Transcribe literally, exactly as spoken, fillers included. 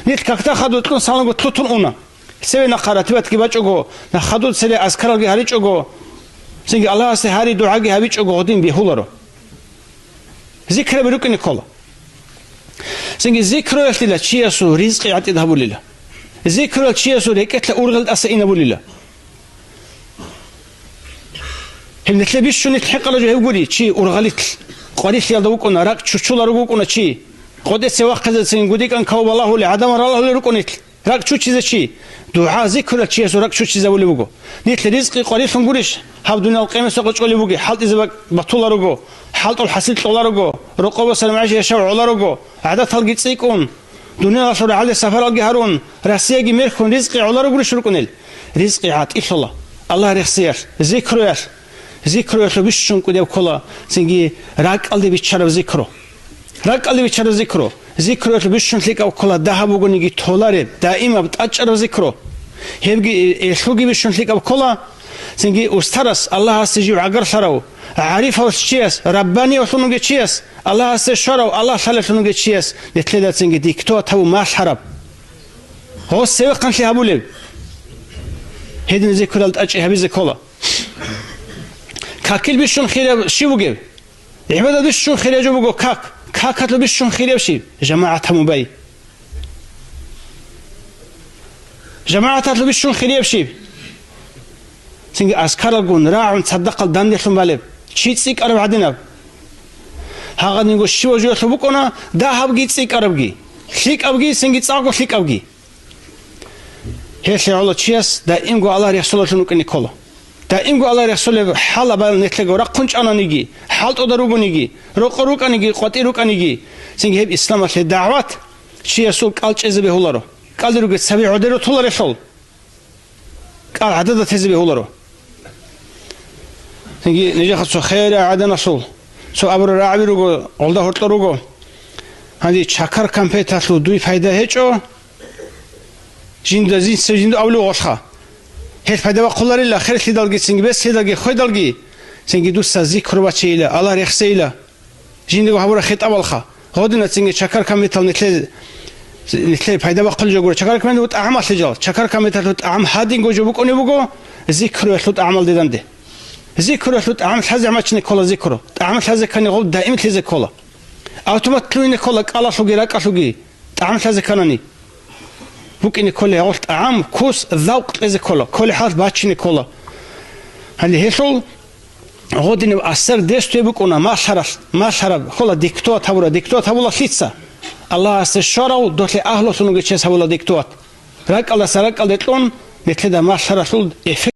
Нилъ какда хадур кьун саламго лъутун уна. Цеве нахъа ратибатги бачӀого, нахъ хадур цере азкаралги гьаричӀого, цинги Аллагьасде гьари-дугӀаги гьабичӀого гьодин бегьуларо. Зикраби рукӀине ккола. Цинги зикруялъила чиясул ризкъи гӀатӀид гьабулила. Зикруял чиясул рекӀелъа ургъел тӀаса инабулила. Гьеб нилъе бищунилъ хӀекъала жо гьев гури, чи ургъалилъ, къварилъиялда вукӀуна, ракӀ чучуларуго вукӀуна чи. КъотӀеце вахъизецин гудикӀан кав балагьули, гӀадамал ралагьули рукӀунилъ, ракӀ чучизе чи. ДугӀа, зикру чиясул ракӀ чучизавулев вуго. Нилъ ризкъи къварилъун гурищ, гьаб дуниял къемесда къо чӀолев вуги, хӀалтӀизаб батуларуго, хӀалтӀул хӀасил кьоларуго, рокъобасан гӀайши яшав гӀоларуго, гӀадаталги цӀикӀкӀун, дуниялалъул рагӀалде сапаралги гьарун, Россияги мерхьун, ризкъи гӀоларо гурищ рукӀунел? Ризкъи гӀатӀилъула. Аллагь рехсиялъ, зикруялъ. Зикруялъул бищун кӀудеб ккола, цинги ракӀалде биччараб зикру. РакӀалде биччараб зикру. Зикруялъул бищун лъикӀаб ккола, дагьаб бугониги толареб, даимаб тӀачӀараб зикру. Гьебги, элъуги бищун лъикӀаб ккола, цинги устарас, Аллагьасде жив гӀагарлъарав, гӀарифав чияс, раббаниявлъун вугев чияс, Аллагьасде щварав, Аллагь лъалелъун вугев чияс, нилъеда цинги диктуат гьабун малъараб. Гьос цевехъанлъи гьабулеб? Гьедин зикрал тӀачӀи гьабизе ккола. Какил бищун хирияб щив вугев? ГӀибадат бищун хирияб жо буго как. Какалъул бищун хирияб щив? ЖамагӀат гьабун бай. ЖамагӀаталъул бищун хирияб щив? Цинги азкаралгун, рагӀун, цадахъал данделъун балеб, чи цӀикӀкӀараб гӀадинаб. Гьагъадинго щивав жоялъул букӀуна дагьабги цӀикӀкӀарабги, лъикӀабги, цинги цӀакъго лъикӀабги. Гьелъие гӀоло чияс даимго Аллагь рехсолалъун вукӀине ккола. Даимго Аллагь рехсолеб хӀалабал нилъего рахъун чӀананиги, хӀалтӀуда ругониги, рокъор рукӀаниги, къватӀир рукӀаниги, цинги гьеб исламалъе дагӀват чиясул кӀал чӀезе бегьуларо, кӀалде ругел цаби гӀодеро толарелъул. КӀал гӀадада тезе бегьуларо. Цинги нижеха цо херай гӀаданалъул, цо абура рагӀаби руго, гъолда гьоркьор руго. Гьанже чакар кампеталъул дуй пайда гьечӀо, жинда, жинца жинда авлугъалха. Гьел пайда бахъуларила херлъидалги, цинги бесидалги, хведалги, цинги дуца зикру бачейила, Аллагь рехсейила. Жиндего гьабура хитӀабалха. Гъодинацинги чакар камбетал нилъе, нилъе пайда бахъулеб жо гуро. Чакар камбетал тӀагӀамалъе жал. Чакар камбеталъул тӀагӀам гьадинго жо букӀунеб буго, зикруялъул тӀагӀамалде данде. Зикруялъул тӀагӀам лъазе гьамачине ккола зикру. ТӀагӀам лъазе ккани гъоб даим лъезе ккола. Автомат лъугьине ккола кӀалалъуги ракӀалъуги. ТӀагӀам лъазе кканани. БукӀине кколей гьагъулъ тӀагӀам, кус, завкъ кьезе ккола, кколей хӀалалъ бачине ккола. Гьанже гьелъул гъодинаб асар дестуе букӀуна малъаралъ, малъараб, ккола диктуат гьабура, диктуат гьабула лъица? Аллагьасде щварав, долъе агьлулъун вугев чияс гьабула диктуат. РакӀалдаса ракӀалде кьун, нилъеда малъаралъул эффект